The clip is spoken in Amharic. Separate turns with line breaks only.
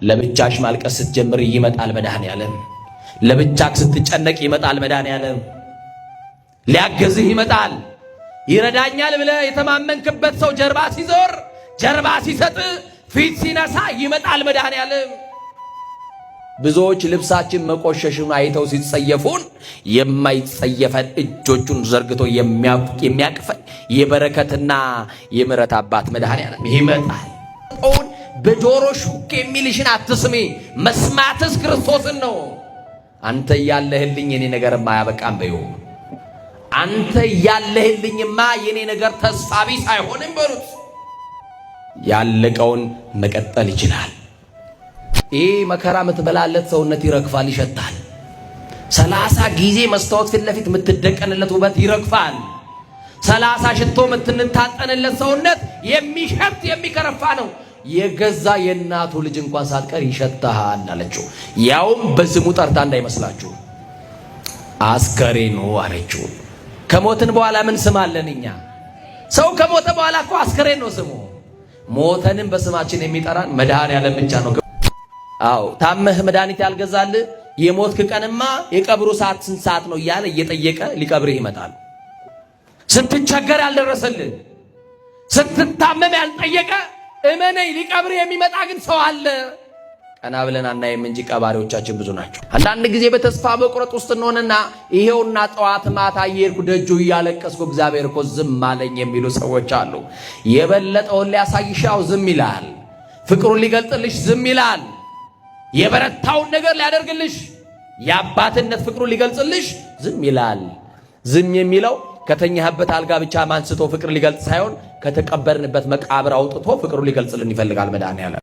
ለብቻሽ ማልቀስ ስትጀምር ይመጣል መድኃኔዓለም። ለብቻክ ስትጨነቅ ይመጣል መድኃኔዓለም። ሊያገዝህ ይመጣል። ይረዳኛል ብለህ የተማመንክበት ሰው ጀርባ ሲዞር፣ ጀርባ ሲሰጥ፣ ፊት ሲነሳ ይመጣል መድኃኔዓለም። ብዙዎች ልብሳችን መቆሸሽን አይተው ሲጸየፉን የማይጸየፈን እጆቹን ዘርግቶ የሚያቅፈን የበረከትና የምሕረት አባት መድኃኔዓለም ይመጣል። በጆሮ ሹክ የሚልሽን አትስሚ፣ መስማትስ ክርስቶስን ነው። አንተ ያለህልኝ የኔ ነገርማ አያበቃም በይው። አንተ ያለህልኝማ የኔ ነገር ተስፋ ቢስ አይሆንም በሉት። ያለቀውን መቀጠል ይችላል። ይህ መከራ የምትበላለት ሰውነት ይረግፋል፣ ይሸታል። 30 ጊዜ መስታወት ፊት ለፊት የምትደቀንለት ውበት ይረግፋል። 30 ሽቶ የምትንታጠንለት ሰውነት የሚሸት የሚከረፋ ነው። የገዛ የእናቱ ልጅ እንኳን ሳትቀር ይሸታሃል አለችው። ያውም በስሙ ጠርታ እንዳይመስላችሁ አስከሬኑ አለችው። ከሞትን በኋላ ምን ስም አለን እኛ? ሰው ከሞተ በኋላ እኮ አስከሬን ነው ስሙ። ሞተንም በስማችን የሚጠራን መድኃኔዓለም ብቻ ነው። አዎ ታመህ መድኃኒት ያልገዛልህ የሞትክ ቀንማ የቀብሩ ሰዓት ስንት ሰዓት ነው እያለ እየጠየቀ ሊቀብርህ ይመጣል። ስትቸገር ያልደረሰልህ፣ ስትታመም ያልጠየቀ እመነኝ ሊቀብርህ የሚመጣ ግን ሰው አለ። ቀና ብለን አናይም እንጂ ቀባሪዎቻችን ብዙ ናቸው። አንዳንድ ጊዜ በተስፋ መቁረጥ ውስጥ እንሆንና ይሄውና ጠዋት ማታ እየሄድኩ ደጁ እያለቀስኩ እግዚአብሔር እኮ ዝም አለኝ የሚሉ ሰዎች አሉ። የበለጠውን ሊያሳይሻው ዝም ይላል። ፍቅሩን ሊገልጥልሽ ዝም ይላል። የበረታውን ነገር ሊያደርግልሽ የአባትነት ፍቅሩን ሊገልጽልሽ ዝም ይላል። ዝም የሚለው ከተኛህበት አልጋ ብቻ ማንስቶ ፍቅር ሊገልጽ ሳይሆን ከተቀበርንበት መቃብር አውጥቶ ፍቅሩን ሊገልጽልን ይፈልጋል መድኃኔዓለም።